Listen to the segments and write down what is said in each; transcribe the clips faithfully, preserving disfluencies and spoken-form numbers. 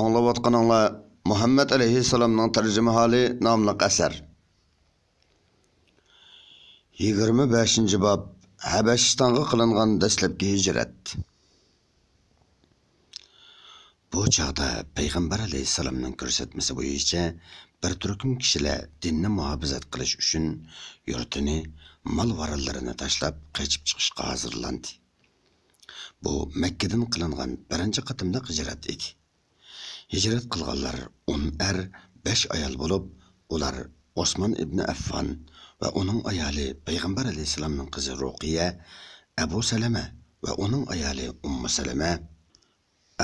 ئاڭلاۋاتقىنىڭلار مۇھەممەد ئەلەيھىسسالامنىڭ تەرجىمىھالى ناملىق ئەسەر. يىگىرمە بەشىنچى باب، ھەبەشىستانغا قىلىنغان دەسلەپكى ھىجرەت. بۇ چاغدا پەيغەمبەر ئەلەيھىسسالامنىڭ كۆرسەتمىسى بويىچە بىر تۈركۈم كىشىلەر دىننى مۇھاپىزەت قىلىش ئۈچۈن يۇرتىنى، مال-ۋارانلىرىنى تاشلاپ قېچىپ چىقىشقا ھازىرلاندى. بۇ مەككىدىن قىلىنغان بىرىنچى قېتىملىق ھىجرەت ئىدى. ھىجرەت قىلغانلار ئون ئەر، بەش ئايال بولۇپ، ئۇلار ئوسمان ئىبنى ئەففان ۋە ئۇنىڭ ئايالى پەيغەمبەر ئەلەيھىسسالامنىڭ قىزى رۇقىيە، ئەبۇ سەلەمە ۋە ئۇنىڭ ئايالى ئۇممۇ سەلەمە،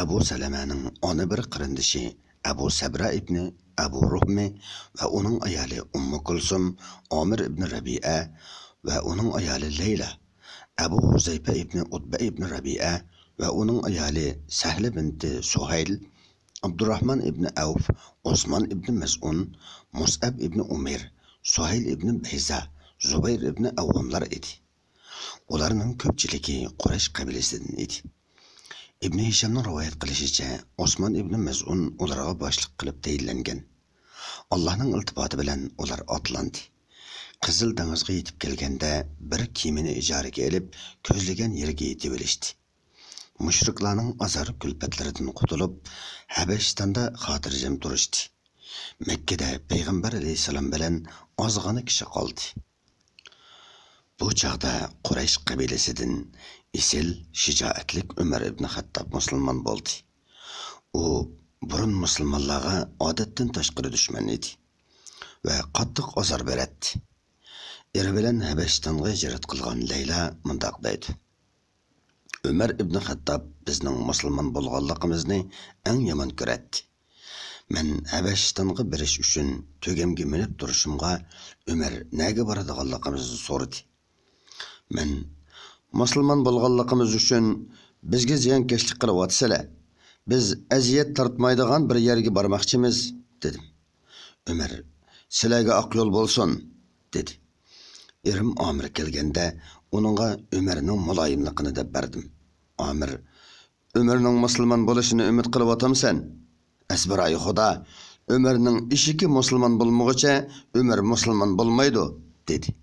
ئەبۇ سەلەمەنىڭ ئانا بىر قېرىندىشى ئەبۇ سەبرا ئىبنى ئەبۇ رۇھمى ۋە ئۇنىڭ ئايالى ئۇممۇ كۇلسۇم، ئامىر ئىبنى رەبىئە ۋە ئۇنىڭ ئايالى لەيلا، ئەبۇ ھۇزەيپە ئىبنى ئۇتبە ئىبنى رەبىئە ۋە ئۇنىڭ ئايالى سەھلە بىنتى سۇھەيل، ئابدۇراھمان ئىبنى ئەۋف، ئوسمان ئىبنى مەزئۇن، مۇسئەب ئىبنى ئۇمەير، سۇھەيل ئىبنى بەيزا، زۇبەير ئىبنى ئەۋۋاملار ئىدى. ئۇلارنىڭ كۆپچىلىكى قۇرەيش قەبىلىسىدىن ئىدى. ئىبنى ھىشامنىڭ رىۋايەت قىلىشىچە، ئوسمان ئىبنى مەزئۇن ئۇلارغا باشلىق قىلىپ تەيىنلەنگەن. ئاللاھنىڭ ئىلتىپاتى بىلەن ئۇلار ئاتلاندى. قىزىل دېڭىزغا يېتىپ كەلگەندە، بىر كېمىنى ئىجارىگە ئېلىپ، كۆزلىگەن يېرىگە يېتىۋېلىشتى. مۇشرىكلارنىڭ ئازار-كۈلپەتلىرىدىن قۇتۇلۇپ، ھەبەشىستاندا خاتىرجەم تۇرۇشتى. مەككىدە پەيغەمبەر ئەلەيھىسسالام بىلەن ئازغىنە كىشى قالدى. بۇ چاغدا قۇرەيش قەبىلىسىدىن ئېسىل، شىجائەتلىك ئۆمەر ئىبنى خەتتاب مۇسۇلمان بولدى. ئۇ بۇرۇن مۇسۇلمانلارغا ئادەتتىن تاشقىرى دۈشمەن ئىدى ۋە قاتتىق ئازار بېرەتتى. ئېرى بىلەن ھەبەشىستانغا ھىجرەت قىلغان لەيلا مۇنداق دەيدۇ: ئۆمەر ئىبنى خەتتاب بىزنىڭ مۇسۇلمان بولغانلىقىمىزنى ئەڭ يامان كۆرەتتى. مەن ھەبەشىستانغا بېرىش ئۈچۈن تۆگەمگە مىنىپ تۇرۇشۇمغا، ئۆمەر نەگە بارىدىغانلىقىمىزنى سورىدى. مەن، مۇسۇلمان بولغانلىقىمىز ئۈچۈن بىزگە زىيانكەشلىك قىلىۋاتىسىلەر. بىز ئەزىيەت تارتمايدىغان بىر يەرگە بارماقچىمىز، دېدىم. ئۆمەر، سىلەرگە ئاق يول بولسۇن، دېدى. ئېرىم ئامىر كەلگەندە، ئۇنىڭغا ئۆمەرنىڭ مۇلايىملىقىنى دەپ بەردىم. ئامىر، ئۆمەرنىڭ مۇسۇلمان بولۇشىنى ئۈمىد قىلىۋاتامسەن؟ ئەسبىرايى خۇدا، ئۆمەرنىڭ ئېشىكى مۇسۇلمان بولمىغۇچە ئۆمەر مۇسۇلمان بولمايدۇ، دېدى.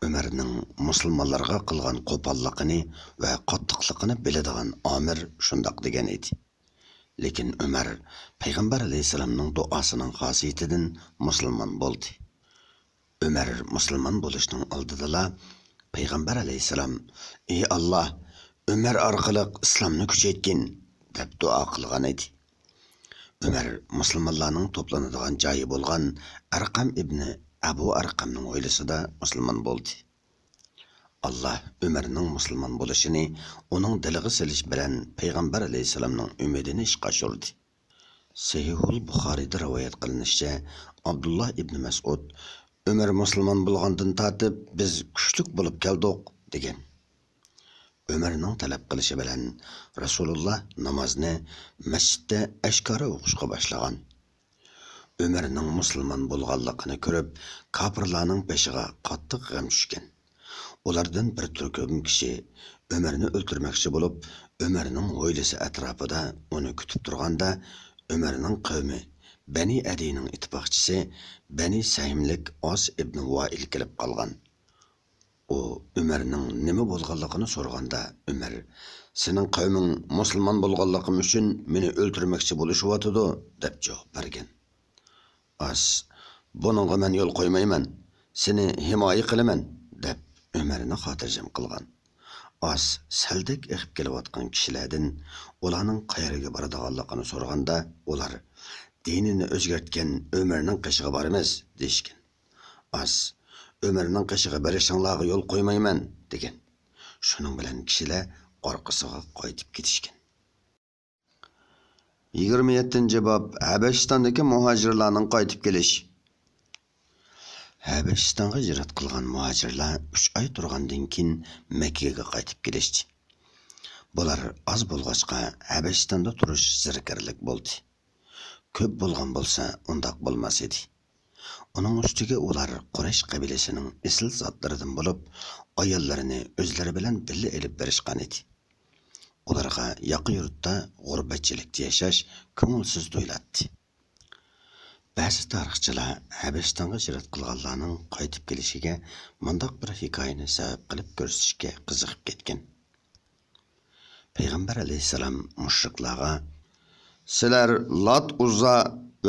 ئۆمەرنىڭ مۇسۇلمانلارغا قىلغان قوپاللىقىنى ۋە قاتتىقلىقىنى بىلىدىغان ئامىر شۇنداق دېگەن ئىدى. لېكىن ئۆمەر پەيغەمبەر ئەلەيھىسسالامنىڭ دۇئاسىنىڭ خاسىيىتىدىن مۇسۇلمان بولدى. ئۆمەر مۇسۇلمان بولۇشنىڭ ئالدىدىلا پەيغەمبەر ئەلەيھىسسالام، «ئى ئاللا، ئۆمەر ئارقىلىق ئىسلامنى كۈچەيتكىن» دەپ دۇئا قىلغان ئىدى. ئۆمەر مۇسۇلمانلارنىڭ توپلىنىدىغان جايى بولغان ئەرقەم ئىبنى ئەبۇ ئەرقەمنىڭ ھويلىسىدا مۇسۇلمان بولدى. ئاللا ئۆمەرنىڭ مۇسۇلمان بولۇشىنى ئۇنىڭ دىلىغا سېلىش بىلەن پەيغەمبەر ئەلەيھىسسالامنىڭ ئۈمىدىنى ئىشقا ئاشۇردى. سەھىھۇل بۇخارىيدا رىۋايەت قىلىنىشىچە، ئابدۇللا ئىبنى مەسئۇد، «ئۆمەر مۇسۇلمان بولغاندىن تارتىپ بىز كۈچلۈك بولۇپ كەلدۇق» دېگەن. ئۆمەرنىڭ تەلەپ قىلىشى بىلەن رەسۇلۇللا نامازنى مەسچىتتە ئاشكارا ئوقۇشقا باشلىغان. ئۆمەرنىڭ مۇسۇلمان بولغانلىقىنى كۆرۈپ، كاپىرلارنىڭ بېشىغا قاتتىق غەم چۈشكەن. ئۇلاردىن بىر تۈركۈم كىشى ئۆمەرنى ئۆلتۈرمەكچى بولۇپ، ئۆمەرنىڭ ھويلىسى ئەتراپىدا ئۇنى كۈتۈپ تۇرغاندا، ئۆمەرنىڭ قەۋمى بەنى ئەدىينىڭ ئىتتىپاقچىسى بەنى سەھىملىك ئاس ئىبنى ۋائىل كېلىپ قالغان. ئۇ ئۆمەرنىڭ نېمە بولغانلىقىنى سورىغاندا، ئۆمەر، «سېنىڭ قەۋمىڭ مۇسۇلمان بولغانلىقىم ئۈچۈن مېنى ئۆلتۈرمەكچى بولۇشۇۋاتىدۇ» دەپ جاۋاب بەرگەن. ئاس، «بۇنىڭغا مەن يول قويمايمەن، سېنى ھىمايە قىلىمەن» دەپ ئۆمەرنى خاتىرجەم قىلغان. ئاس سەلدەك ئېقىپ كېلىۋاتقان كىشىلەردىن ئۇلارنىڭ قەيەرگە بارىدىغانلىقىنى سورىغاندا، ئۇلار، «دىنىنى ئۆزگەرتكەن ئۆمەرنىڭ قېشىغا بارىمىز» دېيىشكەن. ئاس، «ئۆمەرنىڭ قېشىغا بېرىشىڭلارغا يول قويمايمەن» دېگەن. شۇنىڭ بىلەن كىشىلەر ئارقىسىغا قايتىپ كېتىشكەن. يىگىرمە يەتتىنچى باب، ھەبەشىستاندىكى مۇھاجىرلارنىڭ قايتىپ كېلىشى. ھەبەشىستانغا ھىجرەت قىلغان مۇھاجىرلار ئۈچ ئاي تۇرغاندىن كېيىن مەككىگە قايتىپ كېلىشتى. بۇلار ئاز بولغاچقا، ھەبەشىستاندا تۇرۇش زېرىكەرلىك بولدى. كۆپ بولغان بولسا، ئۇنداق بولماس ئىدى. ئۇنىڭ ئۈستىگە ئۇلار قۇرەيش قەبىلىسىنىڭ ئېسىل زاتلىرىدىن بولۇپ، ئاياللىرىنى ئۆزلىرى بىلەن بىللە ئېلىپ بېرىشقان ئىدى. ئۇلارغا ياقا يۇرتتا غۇربەتچىلىكتە ياشاش كۆڭۈلسىز تۇيۇلاتتى. بەزى تارىخچىلار ھەبەشىستانغا ھىجرەت قىلغانلارنىڭ قايتىپ كېلىشىگە مۇنداق بىر ھېكايىنى سەۋەب قىلىپ كۆرسىتىشكە قىزىقىپ كەتكەن. پەيغەمبەر ئەلەيھىسسالام مۇشرىكلارغا، «سىلەر لات، ئۇززا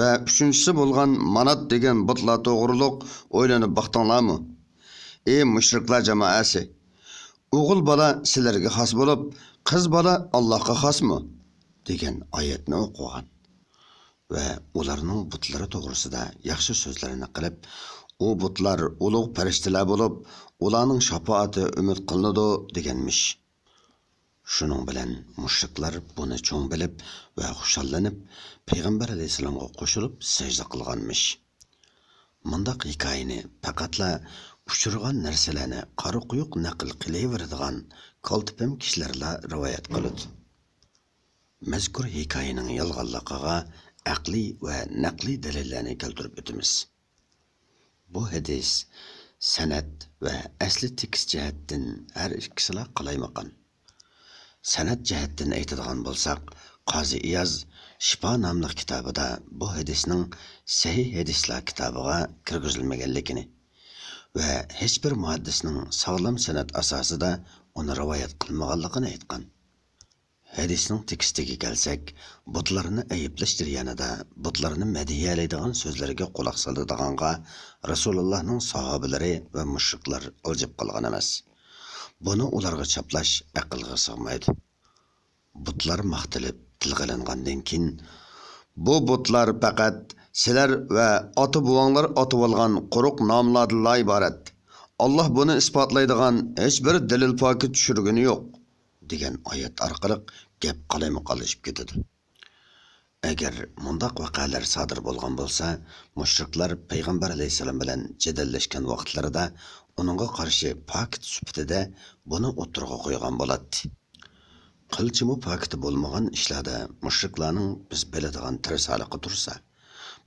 ۋە ئۈچىنچىسى بولغان مانات دېگەن بۇتلار توغرۇلۇق ئويلىنىپ باقتىڭلارمۇ؟ ئى مۇشرىكلار جامائەسى! ئوغۇل بالا سىلەرگە خاس بولۇپ، قىز بالا ئاللاھقا خاسمۇ؟» دېگەن ئايەتنى ئوقۇغان ۋە ئۇلارنىڭ بۇتلىرى توغرىسىدا ياخشى سۆزلەرنى قىلىپ، «ئۇ بۇتلار ئۇلۇغ پەرىشتىلەر بولۇپ، ئۇلارنىڭ شاپائىتى ئۈمىد قىلىنىدۇ» دېگەنمىش. شۇنىڭ بىلەن مۇشرىكلار بۇنى چوڭ بىلىپ ۋە خۇشاللىنىپ، پەيغەمبەر ئەلەيھىسسالامغا قوشۇلۇپ سەجدە قىلغانمىش. مۇنداق ھېكايىنى پەقەتلا ئۇچرىغان نەرسىلەرنى قارا قويۇق نەقىل قىلىۋېرىدىغان كالتىپەم كىشىلەرلا رىۋايەت قىلىدۇ. مەزكۇر ھېكايىنىڭ يالغانلىقىغا ئەقلىي ۋە نەقلىي دەلىللەرنى كەلتۈرۈپ ئۆتىمىز. بۇ ھەدىس سەنەد ۋە ئەسلى تېكىست جەھەتتىن ھەر ئىككىسىلا قالايمىقان. سەنەد جەھەتتىن ئېيتىدىغان بولساق، قازى ئىياز شىپا ناملىق كىتابىدا بۇ ھەدىسنىڭ سەھىھ ھەدىسلەر كىتابىغا كىرگۈزۈلمىگەنلىكىنى ۋە ھېچبىر مۇھەددىسنىڭ ساغلام سەنەد ئاساسىدا ئۇنى رىۋايەت قىلمىغانلىقىنى ئېيتقان. ھەدىسنىڭ تېكىستىگە كەلسەك، بۇتلارنى ئەيىبلەش جەريانىدا بۇتلارنى مەدھىيەلەيدىغان سۆزلەرگە قۇلاق سالىدىغانغا رەسۇلۇللاھنىڭ ساھابىلىرى ۋە مۇشرىكلار ئالجىپ قالغان ئەمەس. بۇنى ئۇلارغا چاپلاش ئەقىلگە سىغمايدۇ. بۇتلار ماختىلىپ تىلغا ئېلىنغاندىن كېيىن، «بۇ بۇتلار پەقەت سىلەر ۋە ئاتا-بوۋاڭلار ئاتىۋالغان قۇرۇق ناملاردىنلا ئىبارەت. ئاللاھ بۇنى ئىسپاتلايدىغان ھېچبىر دەلىل پاكىت چۈشۈرگىنى يوق» دېگەن ئايەت ئارقىلىق گەپ قالايمىقانلىشىپ كېتىدۇ. ئەگەر مۇنداق ۋەقەلەر سادىر بولغان بولسا، مۇشرىكلار پەيغەمبەر ئەلەيھىسسالام بىلەن جېدەللەشكەن ۋاقىتلىرىدا ئۇنىڭغا قارشى پاكىت سۈپىتىدە بۇنى ئوتتۇرىغا قويغان بولاتتى. قىلچىمۇ پاكىتى بولمىغان ئىشلاردا مۇشرىكلارنىڭ بىز بىلىدىغان تەرسالىقى تۇرسا،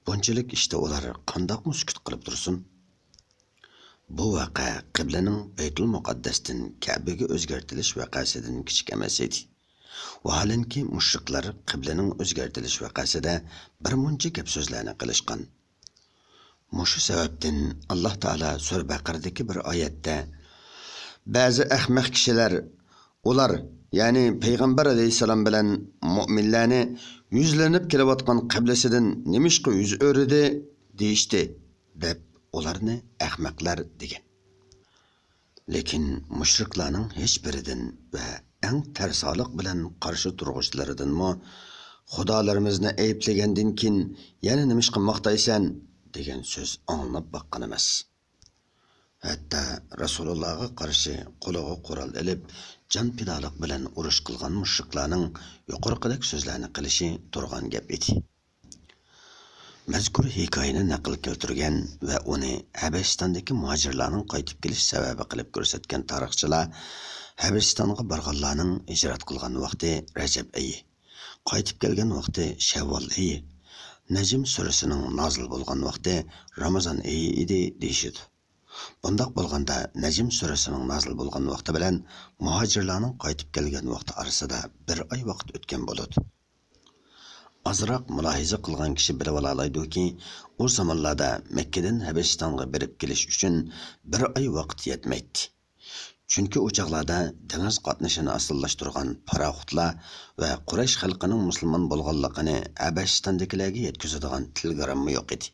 بۇنچىلىك ئىشتا ئۇلار قانداقمۇ سۈكۈت قىلىپ تۇرسۇن؟ بۇ ۋەقە قىبلىنىڭ بەيتۇل مۇقەددەستىن كەبىگە ئۆزگەرتىلىش ۋەقەسىدىن كىچىك ئەمەس ئىدى. ۋاھالەنكى، مۇشرىكلار قىبلىنىڭ ئۆزگەرتىلىش ۋەقەسىدە بىر مۇنچە گەپ سۆزلەرنى قىلىشقان. مۇشۇ سەۋەبتىن ئاللاھ تائالا سۈرە بەقەرىدىكى بىر ئايەتتە، بەزى ئەخمەق كىشىلەر، ئۇلار، يەنى پەيغەمبەر ئەلەيھىسسالام بىلەن مۆمىنلەرنى يۈزلىنىپ كېلىۋاتقان قىبلىسىدىن نېمىشقا يۈز ئۆرۈدى؟ دېيىشتى، دەپ ئۇلارنى ئەخمەقلەر دېگەن. لېكىن مۇشرىكلارنىڭ ھېچبىرىدىن ۋە ئەڭ تەرسالىق بىلەن قارشى تۇرغۇچىلىرىدىنمۇ، «خۇدالىرىمىزنى ئەيىبلىگەندىن كېيىن يەنە نېمىشقا ماختايسەن؟» دېگەن سۆز ئاڭلىنىپ باققان ئەمەس. ھەتتا رەسۇلۇللاھقا قارشى قولىغا قورال ئېلىپ، جان پىدالىق بىلەن ئۇرۇش قىلغان مۇشرىكلارنىڭ يۇقىرىقىدەك سۆزلەرنى قىلىشى تۇرغان گەپ ئىدى. مەزكۇر ھېكايىنى نەقىل كەلتۈرگەن ۋە ئۇنى ھەبەشىستاندىكى مۇھاجىرلارنىڭ قايتىپ كېلىش سەۋەبى قىلىپ كۆرسەتكەن تارىخچىلار، ھەبەشىستانغا بارغانلارنىڭ ھىجرەت قىلغان ۋاقتى رەجەب ئېيى، قايتىپ كەلگەن ۋاقتى شەۋۋال ئېيى، نەجم سۈرىسىنىڭ نازىل بولغان ۋاقتى رامىزان ئېيى ئىدى دېيىشىدۇ. بۇنداق بولغاندا، نەجم سۈرىسىنىڭ نازىل بولغان ۋاقتى بىلەن مۇھاجىرلارنىڭ قايتىپ كەلگەن ۋاقتى ئارىسىدا بىر ئاي ۋاقىت ئۆتكەن بولىدۇ. ئازراق مۇلاھىزە قىلغان كىشى بىلىۋالالايدۇكى، ئۇ زامانلاردا مەككىدىن ھەبەشىستانغا بېرىپ كېلىش ئۈچۈن بىر ئاي ۋاقىت يەتمەيتتى. چۈنكى ئۇ چاغلاردا دېڭىز قاتنىشىنى ئاسانلاشتۇرغان پاراخوتلار ۋە قۇرەيش خەلقىنىڭ مۇسۇلمان بولغانلىقىنى ھەبەشىستاندىكىلەرگە يەتكۈزىدىغان تېلېگرامما يوق ئىدى.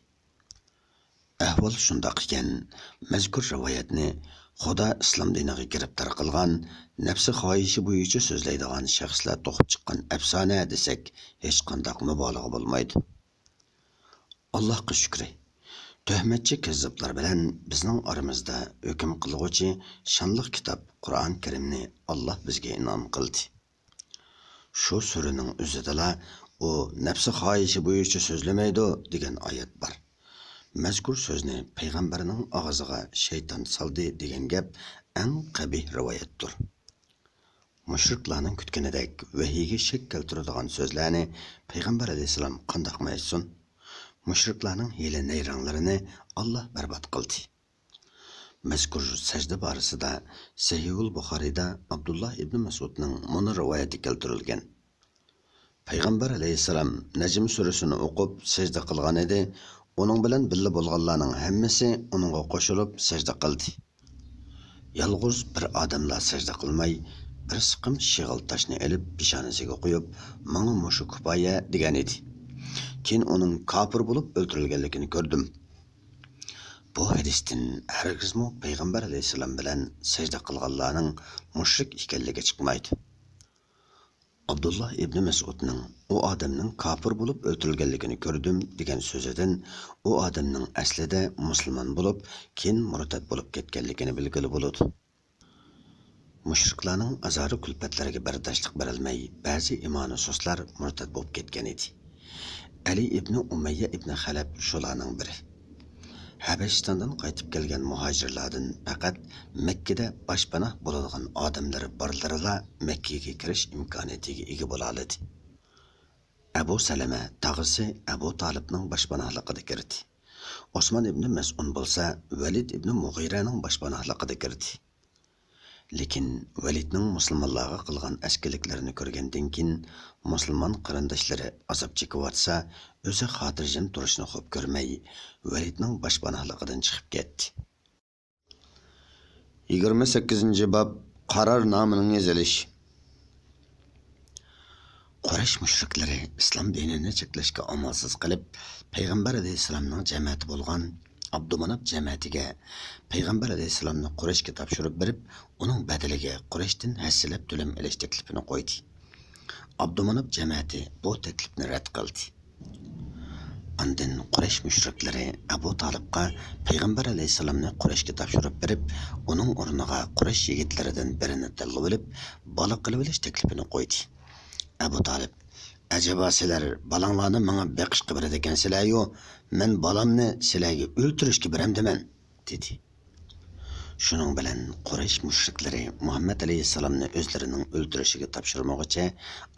ئەھۋال شۇنداق ئىكەن، مەزكۇر رىۋايەتنى خۇدا ئىسلام دىنىغا گىرىپتار قىلغان، نەپسى خاھىشى بويىچە سۆزلەيدىغان شەخسلەر توقۇپ چىققان ئەپسانە دېسەك، ھېچقانداق مۇبالىغە بولمايدۇ. ئاللاھقا شۈكرى، تۆھمەتچى كەززاپلار بىلەن بىزنىڭ ئارىمىزدا ھۆكۈم قىلغۇچى شانلىق كىتاب قۇرئان كەرىمنى ئاللاھ بىزگە ئىنئام قىلدى. شۇ سۈرىنىڭ ئۆزىدىلا «ئۇ نەپسى خاھىشى بويىچە سۆزلىمەيدۇ» دېگەن ئايەت بار. مەزكۇر سۆزنى پەيغەمبەرنىڭ ئاغزىغا شەيتان سالدى دېگەن گەپ ئەڭ قەبىھ رىۋايەتتۇر. مۇشرىكلارنىڭ كۈتكىنىدەك ۋەھىيگە شەك كەلتۈرىدىغان سۆزلەرنى پەيغەمبەر ئەلەيھىسسالام قانداقمۇ ئېيتسۇن؟ مۇشرىكلارنىڭ ھىيلە-نەيرەڭلىرىنى ئاللاھ بەربات قىلدى. مەزكۇر سەجدە بارىسىدا سەھىھۇل بۇخارىيدا ئابدۇللا ئىبنى مەسئۇدنىڭ مۇنۇ رىۋايىتى كەلتۈرۈلگەن: پەيغەمبەر ئەلەيھىسسالام نەجم سۈرىسىنى ئوقۇپ سەجدە قىلغان ئىدى، ئۇنىڭ بىلەن بىللە بولغانلارنىڭ ھەممىسى ئۇنىڭغا قوشۇلۇپ سەجدە قىلدى. يالغۇز بىر ئادەملا سەجدە قىلماي، بىر سىقىم شېغىل تاشنى ئېلىپ پېشانىسىگە قويۇپ، ماڭا مۇشۇ كۇپايە دېگەن ئىدى. كېيىن ئۇنىڭ كاپىر بولۇپ ئۆلتۈرۈلگەنلىكىنى كۆردۈم. بۇ ھەدىستىن ھەرگىزمۇ پەيغەمبەر ئەلەيھىسسالام بىلەن سەجدە قىلغانلارنىڭ مۇشرىك ئىكەنلىكى چىقمايدۇ. ئابدۇللا ئىبنى مەسئۇدنىڭ ئۇ ئادەمنىڭ كاپىر بولۇپ ئۆلتۈرۈلگەنلىكىنى كۆردۈم دېگەن سۆزىدىن ئۇ ئادەمنىڭ ئەسلىدە مۇسۇلمان بولۇپ، كېيىن مۇرتەت بولۇپ كەتكەنلىكىنى بىلگىلى بولىدۇ. مۇشرىكلارنىڭ ئازارۇ كۈلپەتلىرىگە بەرداشلىق بېرەلمەي، بەزى ئىمانى سۇسلار مۇرتەت بولۇپ كەتكەن ئىدى. ئەلى ئىبنى ئۇمەييە ئىبنى خەلەپ شۇلارنىڭ بىرى. ھەبەشىستاندىن قايتىپ كەلگەن مۇھاجىرلاردىن پەقەت مەككىدە باشپاناھ بولىدىغان ئادەملىرى بارلىرىلا مەككىگە كىرىش ئىمكانىيىتىگە ئىگە بولالىدى. ئەبۇ سەلەمە تاغىسى ئەبۇ تالىپنىڭ باشپاناھلىقىدا كىردى. ئوسمان ئىبنى مەزئۇن بولسا ۋەلىد ئىبنى مۇغىرەنىڭ باشپاناھلىقىدا كىردى. لېكىن ۋەلىدنىڭ مۇسۇلمانلارغا قىلغان ئەسكىلىكلىرىنى كۆرگەندىن كېيىن، مۇسۇلمان قېرىنداشلىرى ئازاب چېكىۋاتسا، ئۆزى خاتىرجەم تۇرۇشنى خوپ كۆرمەي، ۋەلىدنىڭ باشپاناھلىقىدىن چىقىپ كەتتى. يىگىرمە سەككىزىنچى باب، قارارنامىنىڭ يېزىلىشى. قۇرەيش مۇشرىكلىرى ئىسلام دىنىنى چەكلەشكە ئامالسىز قېلىپ، پەيغەمبەر ئەلەيھىسسالامنىڭ جەمەتى بولغان ئابدۇماناپ جەمەتىگە پەيغەمبەر ئەلەيھىسسالامنى قۇرەيشكە تاپشۇرۇپ بېرىپ، ئۇنىڭ بەدىلىگە قۇرەيشتىن ھەسسىلەپ تۆلەم ئېلىش تەكلىپىنى قويدى. ئابدۇماناپ جەمەتى بۇ تەكلىپنى رەت قىلدى. ئاندىن قۇرەيش مۇشرىكلىرى ئەبۇ تالىپقا پەيغەمبەر ئەلەيھىسسالامنى قۇرەيشكە تاپشۇرۇپ بېرىپ، ئۇنىڭ ئورنىغا قۇرەيش يىگىتلىرىدىن بىرىنى تاللىۋېلىپ، بالا قىلىۋېلىش تەكلىپىنى قويدى. ئەبۇ تالىپ، «ئەجەبا سىلەر بالاڭلارنى ماڭا بېقىشقا بېرىدىكەنسىلەريۇ، مەن بالامنى سىلەرگە ئۆلتۈرۈشكە بېرەمدىمەن؟» دېدى. شۇنىڭ بىلەن قۇرەيش مۇشرىكلىرى مۇھەممەد ئەلەيھىسسالامنى ئۆزلىرىنىڭ ئۆلتۈرۈشىگە تاپشۇرمىغۇچە،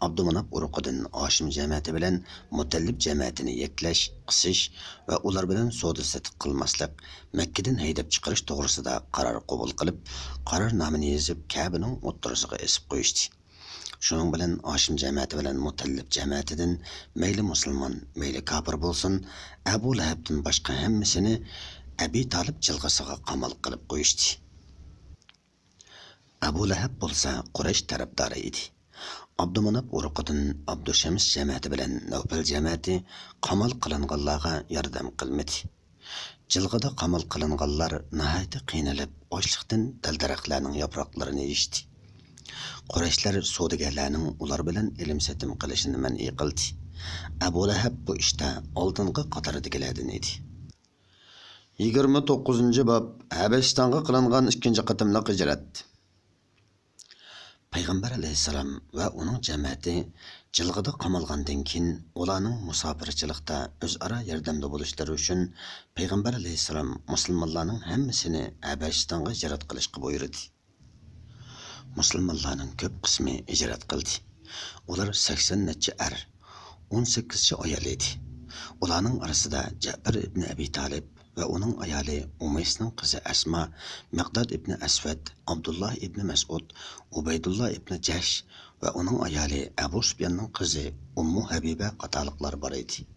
ئابدۇماناپ ئۇرۇقىدىن ھاشىم جەمەتى بىلەن مۇتەللىپ جەمەتىنى يەكلەش، قىسىش ۋە ئۇلار بىلەن سودا-سېتىق قىلماسلىق، مەككىدىن ھەيدەپ چىقىرىش توغرىسىدا قارار قوبۇل قىلىپ، قارارنامىنى يېزىپ، كەبىنىڭ ئوتتۇرىسىغا ئېسىپ قويۇشتى. شۇنىڭ بىلەن ھاشىم جەمەتى بىلەن مۇتەللىپ جەمەتىدىن مەيلى مۇسۇلمان، مەيلى كاپىر بولسۇن، ئەبۇ لەھەبتىن باشقا ھەممىسىنى ئەبى تالىپ جىلغىسىغا قامال قىلىپ قويۇشتى. ئەبۇ لەھەب بولسا قۇرەيش تەرەپدارى ئىدى. ئابدۇماناپ ئۇرۇقىدىن ئابدۇشەمس جەمەتى بىلەن نەۋپەل جەمەتى قامال قىلىنغانلارغا ياردەم قىلمىدى. جىلغىدا قامال قىلىنغانلار ناھايىتى قىينىلىپ، ئاچلىقتىن دەل-دەرەخلەرنىڭ ياپراقلىرىنى يېيىشتى. قۇرەيشلەر سودىگەرلەرنىڭ ئۇلار بىلەن ئېلىم-سېتىم قىلىشىنى مەنئى قىلدى. ئەبۇ لەھەب بۇ ئىشتا ئالدىنقى قاتاردىكىلەردىن ئىدى. يىگىرمە توققۇزىنچى باب، ھەبەشىستانغا قىلىنغان ئىككىنچى قېتىملىق ھىجرەت. پەيغەمبەر ئەلەيھىسسالام ۋە ئۇنىڭ جەمەتى جىلغىدا قامالغاندىن كېيىن، ئۇلارنىڭ مۇساپىرچىلىقتا ئۆزئارا ياردەمدە بولۇشلىرى ئۈچۈن پەيغەمبەر ئەلەيھىسسالام مۇسۇلمانلارنىڭ ھەممىسىنى ھەبەشىستانغا ھىجرەت قىلىشقا بۇيرۇدى. مۇسۇلمانلارنىڭ كۆپ قىسمى ھىجرەت قىلدى. ئۇلار سەكسەن نەچچە ئەر، ئون سەككىزچە ئايال ئىدى. ئۇلارنىڭ ئارىسىدا جەپەر ئىبنى ئەبى تالىپ ۋە ئۇنىڭ ئايالى ئۇمەيسنىڭ قىزى ئەسما، مىقداد ئىبنى ئەسۋەد، ئابدۇللا ئىبنى مەسئۇد، ئۇبەيدۇللا ئىبنى جەھش ۋە ئۇنىڭ ئايالى ئەبۇ سۇپياننىڭ قىزى ئۇممۇ ھەبىبە قاتارلىقلار بار ئىدى.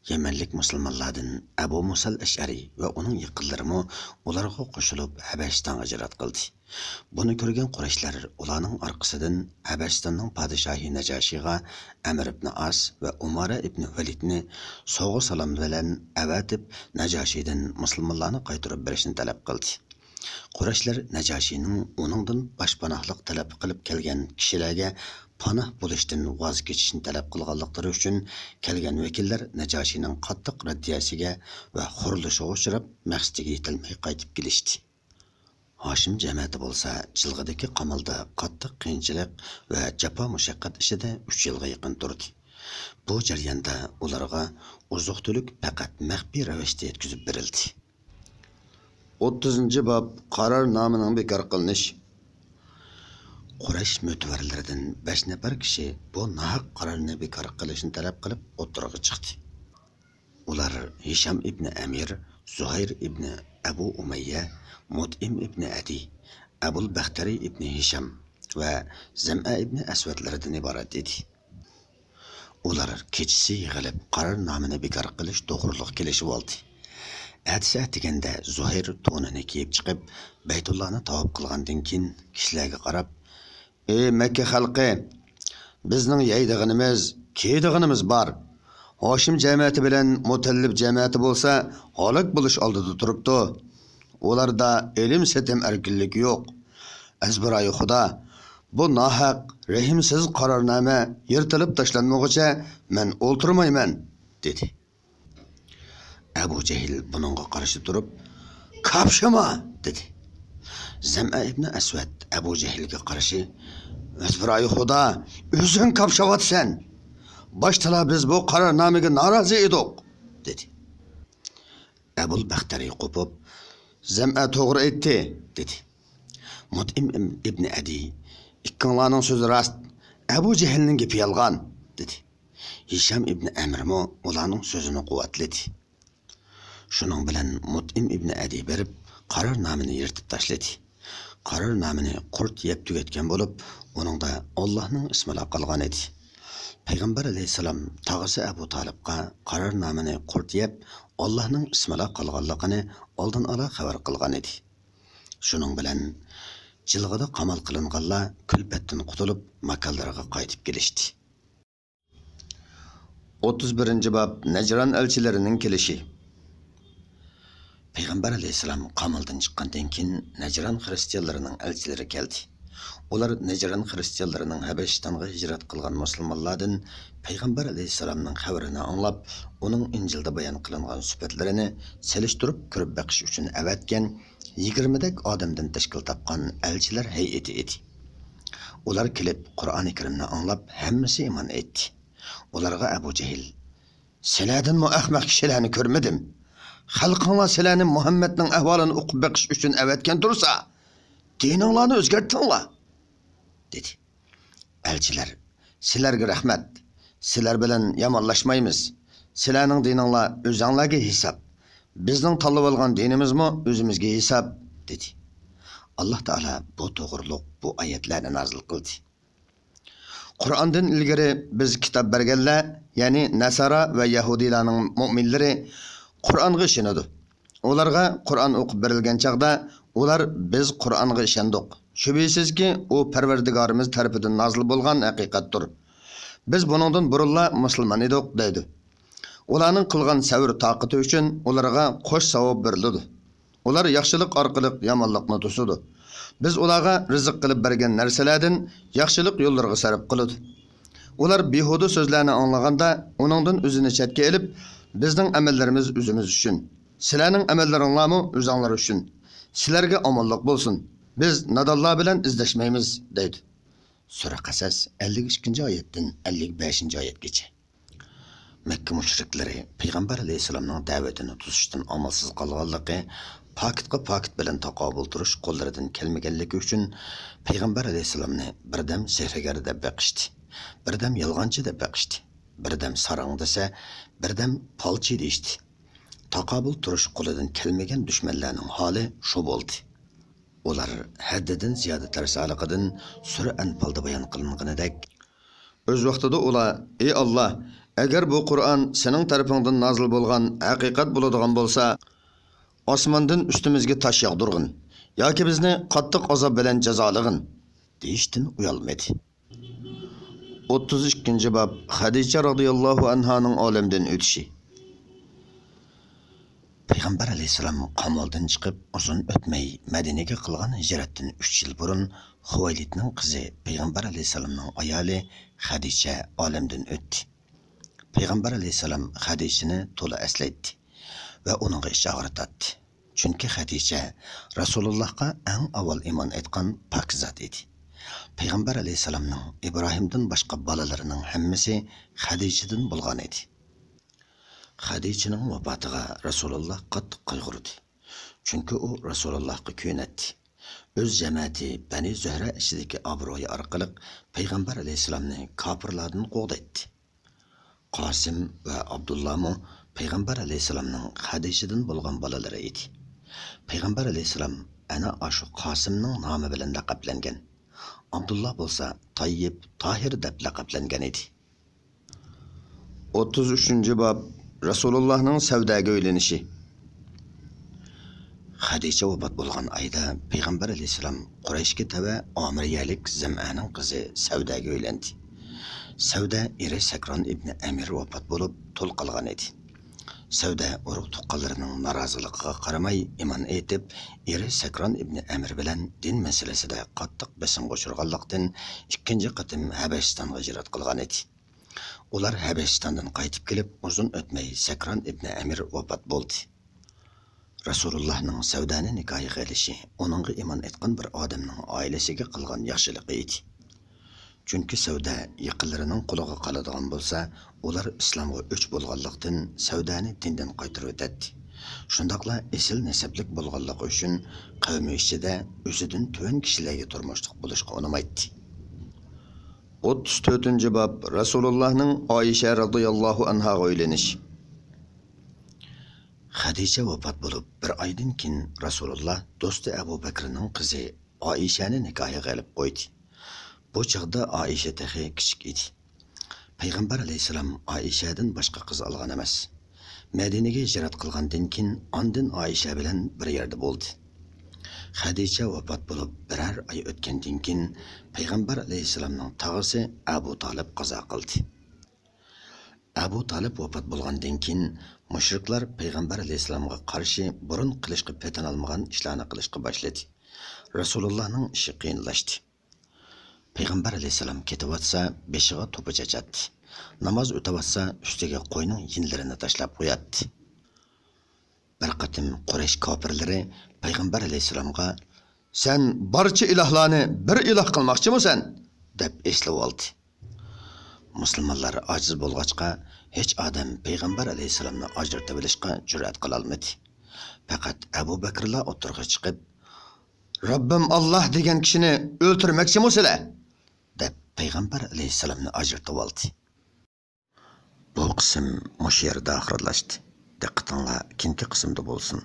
يەمەنلىك مۇسۇلمانلاردىن ئەبۇ مۇسەل ئەشئەرى ۋە ئۇنىڭ يېقىنلىرىمۇ ئۇلارغا قوشۇلۇپ ھەبەشىستانغا ھىجرەت قىلدى. بۇنى كۆرگەن قۇرەيشلەر ئۇلارنىڭ ئارقىسىدىن ھەبەشىستاننىڭ پادىشاھى نەجاشىغا ئەمر ئىبنى ئاس ۋە ئۇمارە ئىبنى ۋەلىدنى سوۋغا-سالام بىلەن ئەۋەتىپ، نەجاشىدىن مۇسۇلمانلارنى قايتۇرۇپ بېرىشنى تەلەپ قىلدى. قۇرەيشلەر نەجاشىنىڭ ئۇنىڭدىن باشپاناھلىق تەلەپ قىلىپ كەلگەن كىشىلەرگە پاناھ بولۇشتىن ۋاز كېچىشنى تەلەپ قىلغانلىقلىرى ئۈچۈن، كەلگەن ۋەكىللەر نەجاشىنىڭ قاتتىق رەددىيەسىگە ۋە خورلىشىغا ئۇچراپ، مەقسىتىگە يېتەلمەي قايتىپ كېلىشتى. ھاشىم جەمەتى بولسا جىلغىدىكى قامالدا قاتتىق قىيىنچىلىق ۋە جاپا-مۇشەققەت ئىچىدە ئۈچ يىلغا يېقىن تۇردى. بۇ جەرياندا ئۇلارغا ئوزۇق-تۈلۈك پەقەت مەخپىي رەۋىشتە يەتكۈزۈپ بېرىلدى. ئوتتۇزىنچى باب، قارارنامىنىڭ بىكار قىلىنىشى. قۇرەيش مۆتىۋەرلىرىدىن بەش نەپەر كىشى بۇ ناھەق قارارنى بىكار قىلىشنى تەلەپ قىلىپ ئوتتۇرىغا چىقتى. ئۇلار ھىشام ئىبنى ئەمىر، زۇھەير ئىبنى ئەبۇ ئۇمەييە، مۇتئىم ئىبنى ئەدى، ئەبۇل بەختەرى ئىبنى ھىشام ۋە زەمئە ئىبنى ئەسۋەدلەردىن ئىبارەت ئىدى. ئۇلار كېچىسى يىغىلىپ، قارارنامىنى بىكار قىلىش توغرۇلۇق كېلىشىۋالدى. ئەتىسى ئەتىگەندە زۇھەير تونىنى كىيىپ چىقىپ، بەيتۇللانى تاۋاپ قىلغاندىن كېيىن، كىشىلەرگە قاراپ، «ئى مەككە خەلقى! بىزنىڭ يەيدىغىنىمىز، كىيىدىغىنىمىز بار. ھاشىم جەمەتى بىلەن مۇتەللىپ جەمەتى بولسا ھالاك بولۇش ئالدىدا تۇرۇپتۇ. ئۇلاردا ئېلىم-سېتىم ئەركىنلىكى يوق. ئەزبىرايى خۇدا، بۇ ناھەق، رەھىمسىز قارارنامە يىرتىلىپ تاشلانمىغۇچە مەن ئولتۇرمايمەن» دېدى. ئەبۇ جەھىل بۇنىڭغا قارشى تۇرۇپ، «كاپشىما!» دېدى. زەمئە ئىبنى ئەسۋەد ئەبۇ جەھىلگە قارشى، «ئەزبىرايى خۇدا، ئۆزۈڭ كاپشاۋاتىسەن! باشتىلا بىز بۇ قارارنامىگە نارازى ئىدۇق» دېدى. ئەبۇل بەختەرى قوپۇپ، «زەمئە توغرا ئېيتتى» دېدى. مۇتئىم ئىبنى ئەدى، «ئىككىڭلارنىڭ سۆزى راست، ئەبۇ جەھىلنىڭ گېپى يالغان» دېدى. ھىشام ئىبنى ئەمرمۇ ئۇلارنىڭ سۆزىنى قۇۋۋەتلىدى. شۇنىڭ بىلەن مۇتئىم ئىبنى ئەدى بېرىپ، قارارنامىنى يىرتىپ تاشلىدى. قارارنامىنى قۇرت يەپ تۈگەتكەن بولۇپ، ئۇنىڭدا ئاللاھنىڭ ئىسمىلا قالغان ئىدى. پەيغەمبەر ئەلەيھىسسالام تاغىسى ئەبۇ تالىپقا قارارنامىنى قۇرت يەپ، ئاللاھنىڭ ئىسمىلا قالغانلىقىنى ئالدىن ئالا خەۋەر قىلغان ئىدى. شۇنىڭ بىلەن جىلغىدا قامال قىلىنغانلار كۈلپەتتىن قۇتۇلۇپ، ماكانلىرىغا قايتىپ كېلىشتى. ئوتتۇز بىرىنچى باب، نەجران ئەلچىلىرىنىڭ كېلىشى. پەيغەمبەر ئەلەيھىسسالام قامالدىن چىققاندىن كېيىن، نەجران خىرىستىيانلىرىنىڭ ئەلچىلىرى كەلدى. ئۇلار نەجران خىرىستىيانلىرىنىڭ ھەبەشىستانغا ھىجرەت قىلغان مۇسۇلمانلاردىن پەيغەمبەر ئەلەيھىسسالامنىڭ خەۋىرىنى ئاڭلاپ، ئۇنىڭ ئىنجىلدا بايان قىلىنغان سۈپەتلىرىنى سېلىشتۇرۇپ كۆرۈپ بېقىش ئۈچۈن ئەۋەتكەن يىگىرمىدەك ئادەمدىن تەشكىل تاپقان ئەلچىلەر ھەيئىتى ئىدى. ئۇلار كېلىپ، قۇرئانى كەرىمنى ئاڭلاپ، ھەممىسى ئىمان ئېيتتى. ئۇلارغا ئەبۇ جەھىل، «سىلەردىنمۇ ئەخمەق كىشىلەرنى كۆرمىدىم. خەلقىڭلار سىلەرنى مۇھەممەدنىڭ ئەھۋالىنى ئوقۇپ بېقىش ئۈچۈن ئەۋەتكەن تۇرسا، دىنىڭلارنى ئۆزگەرتتىڭلار» دېدى. ئەلچىلەر، «سىلەرگە رەھمەت. سىلەر بىلەن يامانلاشمايمىز. سىلەرنىڭ دىنىڭلار ئۆزەڭلارگە ھېساب. بىزنىڭ تاللىۋالغان دىنىمىزمۇ ئۆزىمىزگە ھېساب» دېدى. ئاللاھ تائالا بۇ توغرۇلۇق بۇ ئايەتلەرنى نازىل قىلدى. قۇرئاندىن ئىلگىرى بىز كىتاب بەرگەنلەر، يەنى نەسارا ۋە يەھۇدىيلارنىڭ مۇئمىنلىرى قۇرئانغا ئىشىنىدۇ. ئۇلارغا قۇرئان ئوقۇپ بېرىلگەن چاغدا، ئۇلار، «بىز قۇرئانغا ئىشەندۇق. شۈبھىسىزكى، ئۇ پەرۋەردىگارىمىز تەرىپىدىن نازىل بولغان ھەقىقەتتۇر. بىز بۇنىڭدىن بۇرۇنلا مۇسۇلمان ئىدۇق» دەيدۇ. ئۇلارنىڭ قىلغان سەۋر-تاقىتى ئۈچۈن ئۇلارغا قوش ساۋاب بېرىلىدۇ. ئۇلار ياخشىلىق ئارقىلىق يامانلىقنى توسىدۇ. بىز ئۇلارغا رىزىق قىلىپ بەرگەن نەرسىلەردىن ياخشىلىق يوللىرىغا سەرپ قىلىدۇ. ئۇلار بىھۇدە سۆزلەرنى ئاڭلىغاندا، ئۇنىڭدىن ئۆزىنى چەتكە ئېلىپ، «بىزنىڭ ئەمەللىرىمىز ئۆزىمىز ئۈچۈن، سىلەرنىڭ ئەمەللىرىڭلارمۇ ئۆزۈڭلار ئۈچۈن. سىلەرگە ئامانلىق بولسۇن. بىز نادانلار بىلەن ئىزدەشمەيمىز» دەيدۇ. سۈرە قەسەس، ئەللىك ئىككىنچى ئايەتتىن ئەللىك بەشىنچى ئايەتكىچە. مەككە مۇشرىكلىرى پەيغەمبەر ئەلەيھىسسالامنىڭ دەۋىتىنى توسۇشتىن ئامالسىز قالغانلىقى، پاكىتقا پاكىت بىلەن تاقابىل تۇرۇش قوللىرىدىن كەلمىگەنلىكى ئۈچۈن، پەيغەمبەر ئەلەيھىسسالامنى بىردەم سېھىرگەر دەپ بېقىشتى، بىردەم يالغانچى دەپ بېقىشتى، بىردەم ساراڭ دېسە، بىردەم پالچى دېيىشتى. تاقابىل تۇرۇش قولىدىن كەلمىگەن دۈشمەنلەرنىڭ ھالى شۇ بولدى. ئۇلار ھەددىدىن زىيادە تەرسالىقىدىن سۈرە ئەنپالدا بايان قىلىنغىنىدەك، ئۆز ۋاقتىدا ئۇلار، «ئى ئاللا، ئەگەر بۇ قۇرئان سېنىڭ تەرىپىڭدىن نازىل بولغان ھەقىقەت بولىدىغان بولسا، ئاسماندىن ئۈستىمىزگە تاش ياغدۇرغىن ياكى بىزنى قاتتىق ئازاب بىلەن جازالىغىن» دېيىشتىن ئۇيالمىدى. ئوتتۇز ئىككىنچى باب، خەدىچە رازىياللاھۇ ئەنھانىڭ ئالەمدىن ئۆتۈشى. پەيغەمبەر ئەلەيھىسسالام قامالدىن چىقىپ ئۇزۇن ئۆتمەي، مەدىنىگە قىلغان ھىجرەتتىن ئۈچ يىل بۇرۇن، خۇۋەيلىدنىڭ قىزى، پەيغەمبەر ئەلەيھىسسالامنىڭ ئايالى خەدىچە ئالەمدىن ئۆتتى. پەيغەمبەر ئەلەيھىسسالام خەدىچىنى تولا ئەسلەيتتى ۋە ئۇنىڭغا ئىچ ئاغرىتاتتى. چۈنكى خەدىچە رەسۇلۇللاھقا ئەڭ ئاۋۋال ئىمان ئېيتقان پاكىز زات ئىدى. پەيغەمبەر ئەلەيھىسسالامنىڭ ئىبراھىمدىن باشقا بالىلىرىنىڭ ھەممىسى خەدىچىدىن بولغان ئىدى. خەدىچىنىڭ ۋاپاتىغا رەسۇلۇللاھ قاتتىق قايغۇردى. چۈنكى ئۇ رەسۇلۇللاھقا كۆيۈنەتتى. ئۆز جەمەتى بەنى زۆھرە ئىچىدىكى ئابرۇيى ئارقىلىق پەيغەمبەر ئەلەيھىسسالامنى كاپىرلاردىن قوغدايتتى. قاسىم ۋە ئابدۇللامۇ پەيغەمبەر ئەلەيھىسسالامنىڭ خەدىچىدىن بولغان بالىلىرى ئىدى. پەيغەمبەر ئەلەيھىسسالام ئەنە ئاشۇ قاسىمنىڭ نامى بىلەن لەقەپلەنگەن. ئابدۇللا بولسا تاييىپ، تاھىر دەپ لەقەپلەنگەن ئىدى. ئوتتۇز ئۈچىنچى باب، رەسۇلۇللاھنىڭ سەۋدەگە ئۆيلىنىشى. خەدىچە ۋاپات بولغان ئايدا پەيغەمبەر ئەلەيھىسسالام قۇرەيشكە تەۋە ئامىرىيەلىك زەمئەنىڭ قىزى سەۋدەگە ئۆيلەندى. سەۋدە ئېرى سەكران ئىبنى ئەمىر ۋاپات بولۇپ، تۇل قالغان ئىدى. سەۋدە ئۇرۇق-تۇغقانلىرىنىڭ نارازىلىقىغا قارىماي، ئىمان ئېيتىپ، ئېرى سەكران ئىبنى ئەمىر بىلەن دىن مەسىلىسىدە قاتتىق بېسىمغا ئۇچرىغانلىقتىن، ئىككىنچى قېتىم ھەبەشىستانغا ھىجرەت قىلغان ئىدى. ئۇلار ھەبەشىستاندىن قايتىپ كېلىپ، ئۇزۇن ئۆتمەي سەكران ئىبنى ئەمىر ۋاپات بولدى. رەسۇلۇللاھنىڭ سەۋدانى نىكاھىغا ئېلىشى ئۇنىڭغا ئىمان ئېيتقان بىر ئادەمنىڭ ئائىلىسىگە قىلغان ياخشىلىقى ئىدى. چۈنكى سەۋدە يېقىنلىرىنىڭ قولىغا قالىدىغان بولسا، ئۇلار ئىسلامغا ئۆچ بولغانلىقتىن، سەۋدانى دىندىن قايتۇرۇۋېتەتتى. شۇنداقلا ئېسىل نەسەبلىك بولغانلىقى ئۈچۈن، قەۋمى ئىچىدە ئۆزىدىن تۆۋەن كىشىلەرگە تۇرمۇشلۇق بولۇشقا ئۇنىمايتتى. ئوتتۇز تۆتىنچى باب، رەسۇلۇللاھنىڭ ئائىشە رەزىياللاھۇ ئەنھاغا ئۆيلىنىش. خەدىچە ۋاپات بولۇپ، بىر ئايدىن كېيىن رەسۇلۇللا دوستى ئەبۇ بەكرىنىڭ قىزى ئائىشەنى نىكاھىغا ئېلىپ قويدى. بۇ چاغدا ئائىشە تېخى كىچىك ئىدى. پەيغەمبەر ئەلەيھىسسالام ئائىشەدىن باشقا قىز ئالغان ئەمەس. مەدىنىگە ھىجرەت قىلغاندىن كېيىن، ئاندىن ئائىشە بىلەن بىر يەردە بولدى. خەدىچە ۋاپات بولۇپ، بىرەر ئاي ئۆتكەندىن كېيىن، پەيغەمبەر ئەلەيھىسسالامنىڭ تاغىسى ئەبۇ تالىپ قازا قىلدى. ئەبۇ تالىپ ۋاپات بولغاندىن كېيىن، مۇشرىكلار پەيغەمبەر ئەلەيھىسسالامغا قارشى بۇرۇن قىلىشقا پېتىنالمىغان ئىشلارنى قىلىشقا باشلىدى. رەسۇلۇللانىڭ ئىشى قىيىنلاشتى. پەيغەمبەر ئەلەيھىسسالام كېتىۋاتسا، بېشىغا توپا چاچاتتى. ناماز ئۆتۈۋاتسا، ئۈستىگە قوينىڭ يىنلىرىنى تاشلاپ قوياتتى. بىر قېتىم قۇرەيش كاپىرلىرى پەيغەمبەر ئەلەيھىسسالامغا، «سەن بارچە ئىلاھلارنى بىر ئىلاھ قىلماقچىمۇسەن؟» دەپ ئېسىلىۋالدى. مۇسۇلمانلار ئاجىز بولغاچقا، ھېچ ئادەم پەيغەمبەر ئەلەيھىسسالامنى ئاجرىتىۋېلىشقا جۈرئەت قىلالمىدى. پەقەت ئەبۇ بەكرىلا ئوتتۇرىغا چىقىپ، «رەببىم ئاللاھ دېگەن كىشىنى ئۆلتۈرمەكچىمۇ سىلەر؟» دەپ پەيغەمبەر ئەلەيھىسسالامنى ئاجرىتىۋالدى. بۇ قىسىم مۇشۇ يەردە ئاخىرلاشتى. دىققىتىڭلار كېيىنكى قىسىمدا بولسۇن.